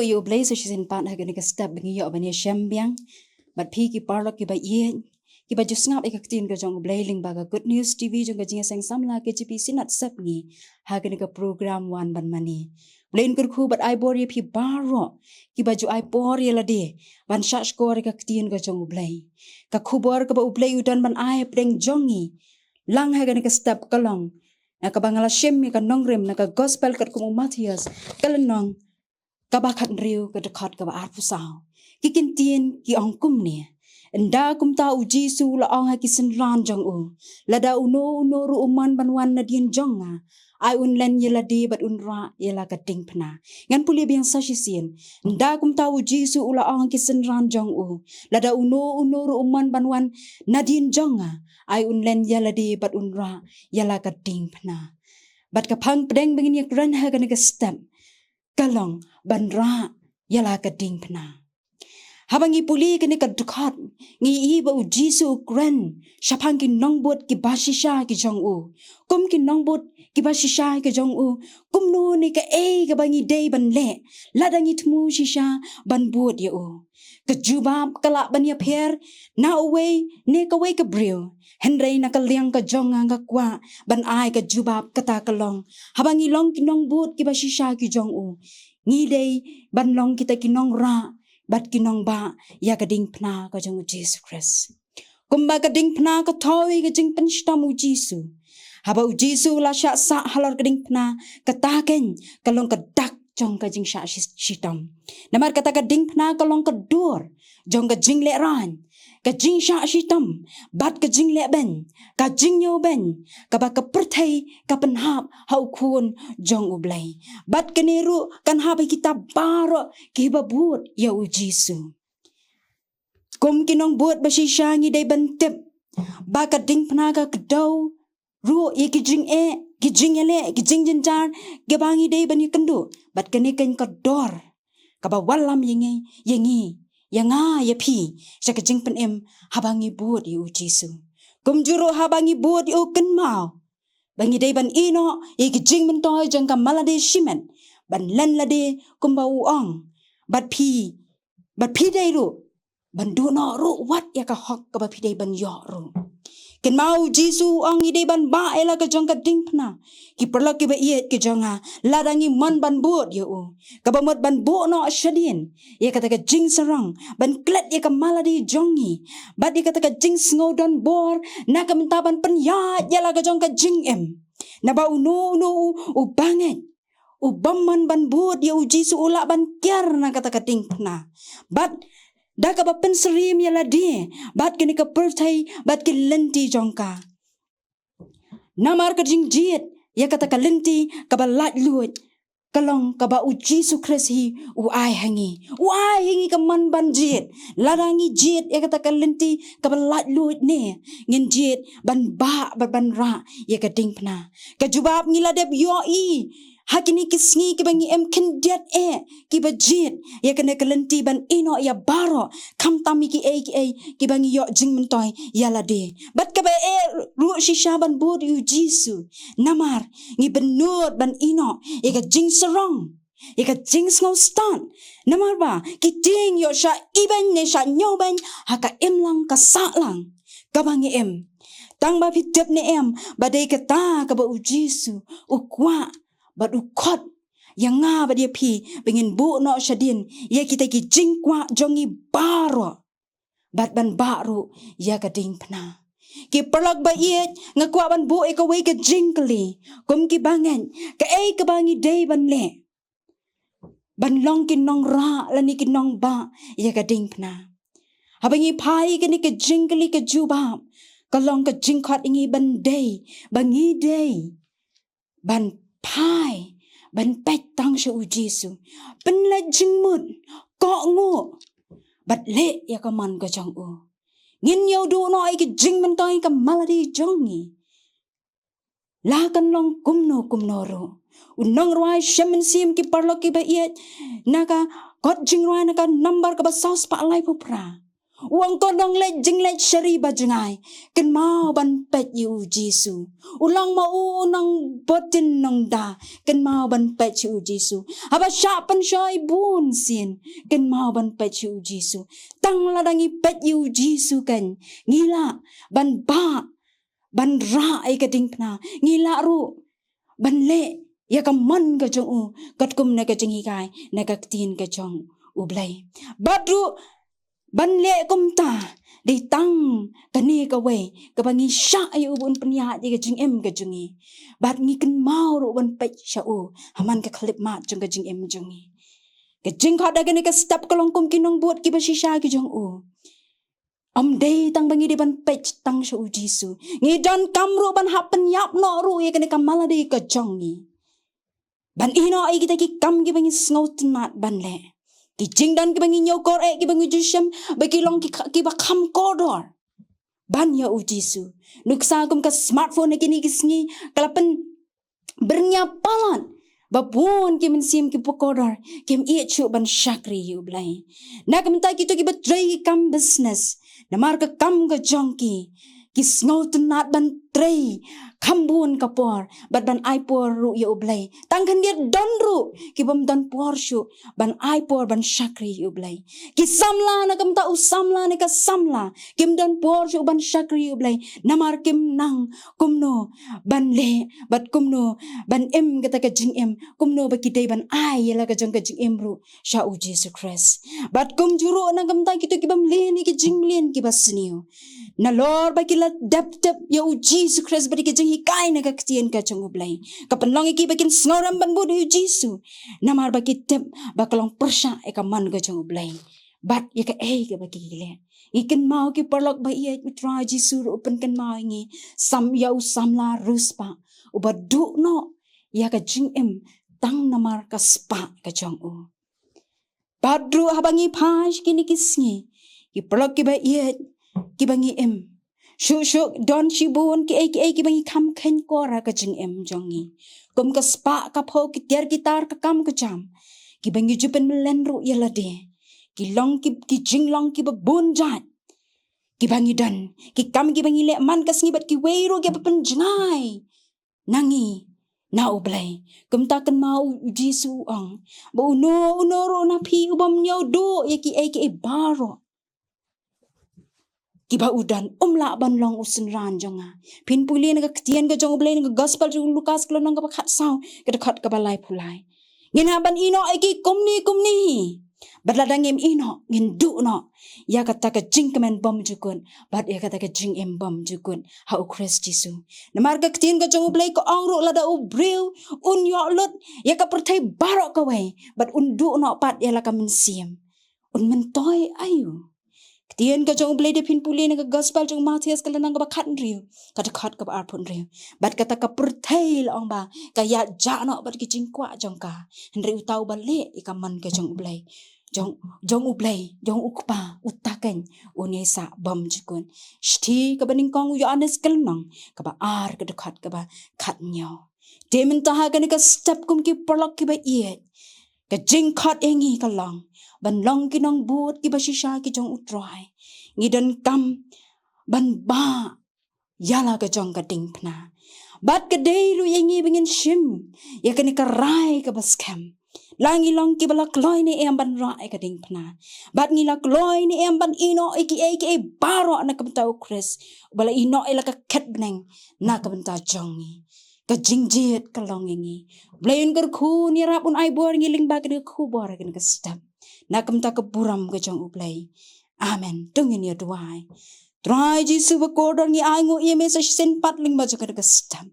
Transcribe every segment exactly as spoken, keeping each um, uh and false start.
Ïa U Blei sa shisien pat ha kane ka step ba ngi ïoh ban ïashem biang bad phi ki paralok kiba ïeit, kiba ju sngap ïa ka ktien ka jong U Blei lyngba ka Good News T V jong ka Jingïaseng Samla K J P Synod Sepngi ha kane ka program Wan Ban Mane. U Blei un kyrkhu bad ai bor ïa phi baroh kiba ju ai por ïa lade ban shah shkor ïa ka ktien ka jong U Blei. Ka khubor kaba U Blei u don ban ai hapdeng jong ngi lang ha kane ka step ka long na kaba nga la shim ïa ka nongrim na ka Gospel katkum u Mathaios, ka lynnong kaba khathynriew, ka dkhot kaba arphew saw. Ki kyntien ki ong kumne: Ynda kumta U Jisu u la ong ha ki synran jong u, lada uno uno ruh u mon ban wan nadien jong nga, ai un len ïa lade bad un rah ïa la ka diengphna. Ngan pule biang sa shisien. Ynda kumta U Jisu u la ong ha ki synran jong u, lada uno uno ruh u mon ban wan nadien jong nga, ai un len ïa lade bad un rah ïa la ka diengphna. Bad ka phang pdeng ba ngin ïakren ha kane ka step ka long ban rah ïa la ka diengphna. Haba ngi pule kane ka dkhot, ngi i ba U Jisu u kren shaphang ki nongbud kiba shisha ki jong u. Kum ki nongbud kiba shisha ki jong u, kumno ne kaei kaba ngi dei ban leh lada ngi thmu shisha ban bud ïa u? Ka jubab ka lah ban ïapher na uwei ne kawei ka briew. Hynrei na ka liang ka jong nga, nga kwah ban ai ka jubab kata ka long, haba ngi long ki nongbud kiba shisha ki jong u, ngi dei ban long kita ki nongrah bad ki nongbah ïa ka diengphna ka jong U Jisu Khrist. Kumba ka diengphna ka thoh ïa ka jingpynshitom U Jisu, haba U Jisu u la shah sah halor ka diengphna, kata keiñ ka long ka dak jong ka jingshah shi-, shitom. Namar kata ka diengphna ka long ka dur jong ka jinglehrain, ka jingshah shitom bad ka jinglehbeiñ, ka jingñiewbeiñ kaba ka pyrthei ka pynhap ha U Khun jong U Blei. Bad kane ruh kan hap ha kita baroh kiba bud ïa U Jisu. Kum ki nongbud ba shisha ngi dei ban tip ba ka diengphna ka kdew ruh ïa ki jingeh, ki jingïaleh, ki jingjynjar kiba ngi dei ban ïakynduh. Bad kane keiñ ka dor kaba wallam ïa ngi, ïa ngi, ïa nga, ïa phi sha ka jingpynim haba ngi bud ïa U Jisu. Kumjuh ruh haba ngi bud ïa u, kynmaw ba ngi dei ban ïehnoh ïa ki jingmyntoi jong ka malade shimet ban len lade kumba u ong. Bad phi, bad phi dei ruh ban duh noh ruh wat ïa ka hok kaba phi dei ban ïoh ruh. Kynmaw U Jisu u ong ngi dei ban bah ïa la ka jong ka diengphna. Ki paralok kiba ïeit ki jong nga, lada ngi mon ban bud ïa u, kaba mut ban buh noh shadien ïa kata ka jingsarong, ban klet ïa ka malade jong ngi bad ïa kata ka jingsngew donbor na ka bynta ban pynïaid ïa la ka jong ka jingim. Naba uno uno u, u bangeit, u bym mon ban bud ïa U Jisu u lah ban kiar na kata ka diengphna bad da kaba pynsyriem ïa lade bad kane ka pyrthei bad ki lynti jong ka. Namar ka jingjied ïa kata ka lynti kaba laitluid ka long kaba U Jisu Khrist hi u ai ha ngi. U ai ha ngi ka mon ban jied. Lada ngi jied ïa kata ka lynti kaba laitluid ne ngin jied ban bah bad ban rah ïa ka diengphna? Ka jubab ngi la dep ïohi ha kine ki sngi kiba ngi im khyndiat eh kiba jied ïa kane ka lynti ban ïehnoh ïa baroh, khamtam ïa kiei kiei kiba ngi ïoh jingmyntoi ïa lade. Bad kaba eh ruh shisha ban bud ïa U Jisu, namar ngi bynnud ban ïehnoh ïa ka jingsarong, ïa ka jingsngew stad. Namar ba ki tieng ïoh shah ibeiñ ne shah ñiewbeiñ ha ka imlang ka sahlang kaba ngi im. Tang ba phi tip ne em ba dei kata kaba U Jisu u kwah bad u khot ïa nga bad ïa phi ba ngin buh noh shadien ïa kita ki jingkwah jong ngi baroh bad ban bah ruh ïa ka diengphna. Ki paralok ba ïeit, nga kwah ban buh ïa kawei ka jingkylli kum ki bangeit, kaei kaba ngi dei ban leh ban long ki nongrah lane ki nongbah ïa ka diengphna? Haba ngi phai kane ka jingkylli, ka jubab ka long ka jingkhot ïa ngi ban dei, ba ngi dei ban phai, ban peit tang sha U Jisu, pynleit jingmut, kohnguh bad leh ïa ka mon ka jong u. Ngin ïoh duh noh ïa ki jingmyntoi ka malade jong ngi. La kan long kumno kumno ruh, u nongrwai Shem Mynsiem, ki paralok kiba ïeit, na ka kot jingrwai, na ka nambar kaba saw spah laiphew phra, U ong ko nongleit jingleit shari ba jngai, kynmaw ban peit ïa u Jisu. U long ma u nongbud dien nongda, kynmaw ban peit ïa u Jisu. Haba shah pynshoi bun sien, kynmaw ban peit ïa u Jisu. Tang lada ngi peit ïa u Jisu kan, ngi lah ban bah, ban rah ïa ka diengphna, ngi lah ruh ban leh ïa ka mon ka jong u, katkum na ka jinghikai na ka ktien ka jong u Blei. Bad ruh ban leh kumta, dei tang kane kawei kaba ngi shah ïa u ba un pynïaid ïa ka jingim ka jong ngi. Bad ngi kynmaw ruh ban peit sha u ha man ka khyllipmat jong ka jingim jong ngi. Ka jingkhot ha kane ka step ka long kum ki nongbud kiba shisha ki jong u. Ym dei tang ba ngi dei ban peit tang sha u Jisu. Ngi donkam ruh ban hap pynïap noh ruh ïa kane ka malade ka jong ngi. Ban ïehnoh ïa kita ki kam kiba ngi sngewtynnat ban leh. Ki jingdon kiba ngi ñiewkor eh kiba ngi ju shem ba ki long ki kha-, kiba kham kordor ban ïa u Jisu. Nuksa kum ka smartphone ha kine ki sngi ka la pynbyrngia palat ba bun ki mynsiem kiba kordor kim ïeit shuh ban shakri ïa u Blei. Na ka bynta kito kiba trei ki kam business, namar ka kam ka jong ki, ki sngewtynnat ban trei kham bun ka por bad ban ai por ruh ïa u Blei. Tang khyndiat don ruh ki bym don por shuh ban ai por ban shakri ïa u Blei. Ki samla, na ka bynta u samla ne ka samla, kim don por shuh ban shakri ïa u Blei, namar kim nang kumno ban leh bad kumno ban im kata ka jingim, kumno ba ki dei ban ai ïa la ka jong ka jingim ruh sha u Jisu Khrist. Bad kumjuh ruh na ka bynta kito ki bym leh ïa ki jingmlien kiba sniew, nalor ba ki la dep tip ïa u Jisu Khrist bad ïa ki jinghikai na ka ktien ka jong u Blei, ka pynlong ïa ki ba kin sngewrem ban bud ïa u Jisu, namar ba ki tip ba ka long pyrshah ïa ka mon ka jong u Blei bad ïa kaei kaba ki leh. Ngi kynmaw ki paralok ba ïeit, u Trai Jisu ruh u pynkynmaw ïa ngi, sam ïa u samla riewspah uba duh noh ïa ka jingim tang namar ka spah ka jong u. Bad ruh haba ngi phai sha kine ki sngi, ki paralok kiba ïeit, kiba ngi im, shuh shuh don shibun kiei kiei kiba ngi kham kheiñkor ha ka jingim jong ngi, kum ka spah ka phew, ki tiar ki tar, ka kam ka jam, kiba ngi ju pynmlien ruh ïa lade. Ki long ki, ki jinglong kiba bun jait kiba ngi don, ki kam kiba ngi leh man ka sngi bad kiwei ruh kiba pynjngai na ngi na u Blei. Kumta kynmaw u, u Jisu u ong ba uno uno ruh na phi u bym ñiew duh ïa kiei kiei baroh kiba u don, um lah ban long u synran jong nga. Phin pule na ka ktien ka jong u Blei na ka gospel jong u Lukas ka lynnong kaba khatsaw, ka dkhot kaba laiphew lai. Ngin hap ban ïehnoh ïa ki kumne kumne hi. Bad lada ngim ïehnoh, ngin duh noh ïa kata ka jingkmen bymjukut bad ïa kata ka jingim bymjukut ha u Khrist Jisu. Namar ka ktien ka jong u Blei ka ong ruh, lada u briew un ïoh lut ïa ka pyrthei baroh kawei bad un duh noh pat ïa la ka mynsiem, un myntoi aïu? Ktien ka jong u Blei, da phin pule na ka gospel jong u Mathaios ka lynnong kaba khathynriew, ka dkhot kaba arphew hynriew. Bad kata ka pyrthei, la ong ba ka ïaid jah noh bad ki jingkwah jong ka, hynrei uta uba leh ïa ka mon ka jong u Blei, jong, jong u Blei, jong u Kpa, uta keiñ un ïaisah bymjukut. Shithi kaba nyngkong u Ïoannis ka lynnong kaba ar, ka dkhot kaba khathynñiew. Te mynta ha kane ka step, kum ki paralok kiba ïeit, ka jingkhot ïa ngi ka long ban long ki nongbud kiba shisha ki jong u Trai. Ngi donkam ban bah ïa la ka jong ka diengphna. Bad ka dei ruh ïa ngi ba ngin shim ïa kane ka rai kaba skhem. La ngi long kiba la kloi ne em ban rah ïa ka diengphna, bad ngi la kloi ne em ban ïehnoh ïa kiei kiei baroh na ka bynta u Khrist, uba la ïehnoh ïa la ka khet bneng na ka bynta jong ngi. Ka jingjied ka long ïa ngi. Blei un kyrkhu, un ïarap, un ai bor ïa ngi lyngba kane ka khubor ha kane ka step, na ka bynta ka burom ka jong u Blei. Amen. To ngin ïa duwai. Trai Jisu ba kordor, ngi ainguh ïa me sa shisien pat lyngba jong kane ka step.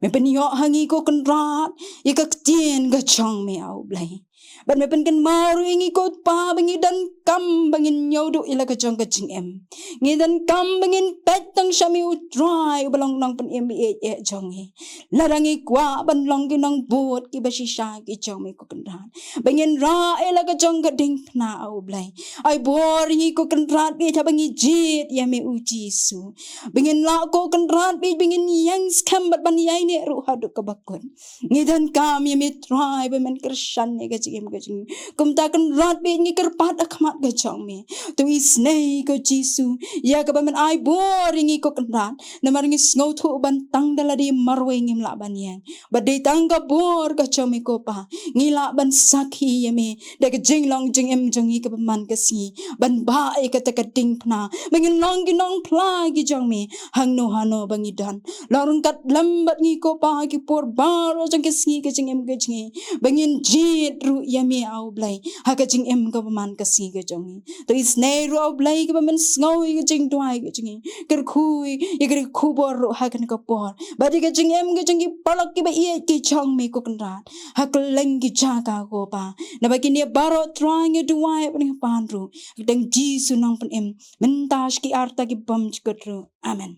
Me pynïoh ha ngi, ko Kynrad, ïa ka ktien ka jong me, A U Blei. Bad me pynkynmaw ruh ïa ngi, ko Pa, ba ngi donkam ba ngin ñiew duh ïa la ka jong ka jingim. Ngi donkam ba ngin peit tang sha me, u Trai uba long Nongpynim ba ïeit jong ngi. Lada ngi kwah ban long ki nongbud kiba shisha ki jong me, ko Kynrad, ba ngin rah ïa la ka jong ka diengphna, A U Blei. Ai bor ïa ngi, ko Kynrad, ba ïeit haba ngi jied ïa me, U Jisu. Ba ngin lah, ko Kynrad, ba ïeit, ba ngin ïeng skhem bad ban ïaineh ruh haduh kaba kut. Ngi donkam ïa me, Trai, ba men kyrshan ïa ka jingim ka jong ngi. Kumta Kynrad bad ngi kyrpad ha khmat ka jong me. To isynei ko Jisu ïa kaba men ai bor ïa ngi ko Kynrad. Namar ngi sngewthuh ba tang da lade marwei ngim lah ban ïeng. Bad dei tang ka bor ka jong me ko Pa ngi lah ban sakhi ïa me da ka jinglong jingim jong ngi kaba man ka sngi. Ban bah ïa kata ka diengphna ba ngin long ki nongphla ki jong me hangno hano ba ngi don. Long ryngkat lem bad ngi ko Pa ha ki por baroh jong ka sngi ka jingim ka jong ngi ba ngin jied ruh ïa me A U Blei ha ka jingim kaba man ka sngi ka jong ngi. To isynei ruh A U Blei kaba men sngew ïa ka jingduwai ka jong ngi, kyrkhu ïa ka khubor ruh ha kane ka por. Bad ïa ka jingim ka jong ki paralok kiba ïeit ki jong me ko Kynrad ha kylleng ki jaka ko Pa. Naba kine baroh Trai ngi duwai bad ngi pan ruh ha ka kyrteng Jisu Nongpynim mynta sha ki arta ki bymjukut ruh. Amen.